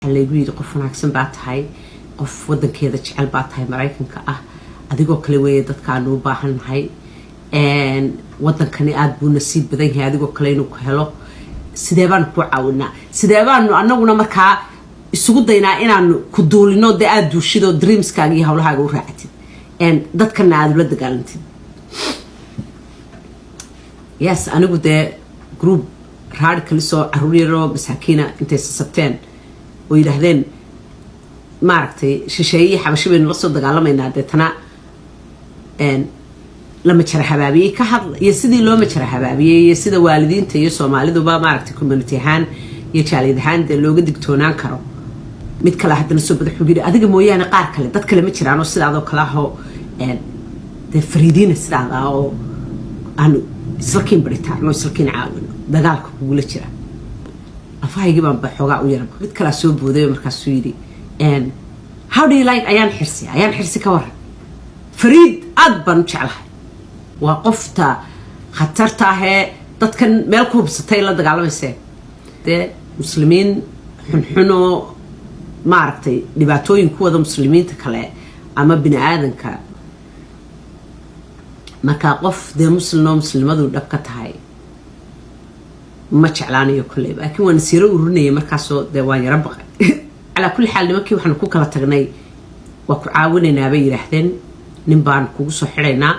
Waxaa laygu yidhi, "Qof wanaagsan baa tahay, qof wadankeeda jecel baa tahay, Maraykanka ah. Adigoo kale weeye dadkaanu u baahannahay. Wadankani aada buu nasiib badan yahay adigoo kale inuu ku helo. Sidee baanu kuu caawinaa? Sidee baanu anaguna markaa isugu daynaa inaanu ku duulino, dee aada duushidoo dreamskaaga iyo hawlahaaga u raacatid, dadkana aada ula dagaalantid?" Yes, anigu dee group radicalisoo caruur yaroo masaakiina intay sasabteen oo yidhaahdeen, maaragtay, shisheeyihii xabashi baynu la soo dagaalamaynaa, deetana la majara habaabiyey ka hadla, iyo sidii loo majara habaabiyey, iyo sida waalidiinta iyo Soomaaliduba, maaragtay, community ahaan iyo jaaliyad ahaan dee looga digtoonaan karo. Mid kale haddana soo bada wuxuu yidhi, "Adiga mooyaane qaar kale, dad kale ma jiraanoo sidaadoo kale ahoo dee fariidiina sidaada ah oo aanu isla kiin baritaarno, isla kiin caawino, dagaalka kugula jira?" Afahaygii baan ba xoogaa u yara. Mid kalaa soo booday oo markaasuu yidhi, "How do you like Ayaan Xirsi? Ayaan Xirsi ka waran?" Fariid aad baan u jeclahay, waa qofta khatarta ahee dadkan meel ku hubsatay la dagaalamayse, dee Muslimiin xunxunoo, maaragtay, dhibaatooyin ku wada Muslimiinta kale ama bini aadanka. Marka qof dee muslimnoo muslimadu dhab ka tahay ma jeclaanayo kolleyba, laakiin waan siiro ururinayay markaasoo dee waan yaro baqay. Calaa kulli xaal, nimankii waxaanu ku kala tagnay, "Waa ku caawinaynaa," bay yidhaahdeen. "Nin baan kugu soo xidhaynaa,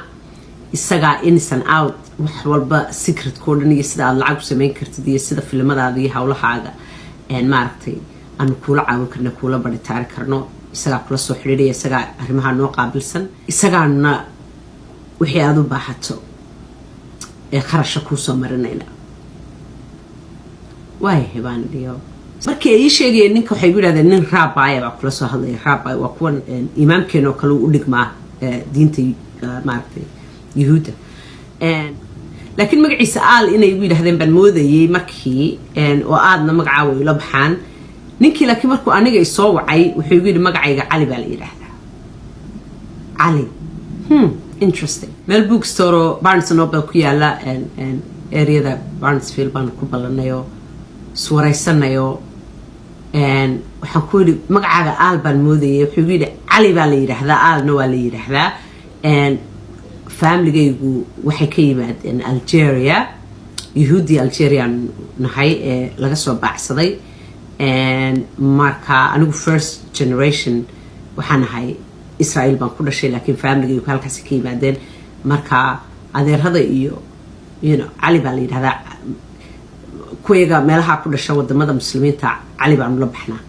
isagaa ins and out, wax walba, secretkao dhan, iyo sida aada lacag u samayn kartid, iyo sida filimadaada iyo hawlahaaga, maaragtay, aanu kuula caawin karno, kuula baritaari karno. Isagaa kula soo xidhiidhaya, isagaa arrimaha noo qaabilsan, isagaana wixii aada u baahato ee kharasha kuusoo marinayna." Waayahay baan dhiyo. Markii ay ii sheegayeen ninka, waxay igu yidhahdeen, "Nin rabbi baa kula soo hadlaya." Rabbi waa kuwan imaamkeen oo kale u dhigmaa diinta, maaragtay, Yuhuudda, laakiin magaciisa Aal inay igu yidhahdeen baan moodayay markii, oo aadna magacaa way ula baxaan ninkii. Laakiin markuu aniga isoo wacay, wuxuu igu yidhi, "Magacayga Cali baa la yidhaahdaa." Cali, interesting. Meel bookstore oo Barnes Noble ku yaala areada Barnesville baanu ku ballanay oo iswaraysanayoo. Waxaan ku yidhi, "Magacaaga Aal baan moodayay." Wuxuu igu yidhi, "Cali baa la yidhaahdaa, Aalna waa la yidhaahdaa. Familigaygu waxay ka yimaadeen Algeria, Yuhuuddii Algerian nahay ee laga soo baacsaday. Marka anigu first generation waxaan ahay, Israel baan ku dhashay, laakiin familigaygu halkaasi ka yimaadeen. Marka adeerada iyo Cali baa la yidhahdaa. Kuwayaga meelaha ku dhasha wadamada Muslimiinta Cali baanu la baxnaa."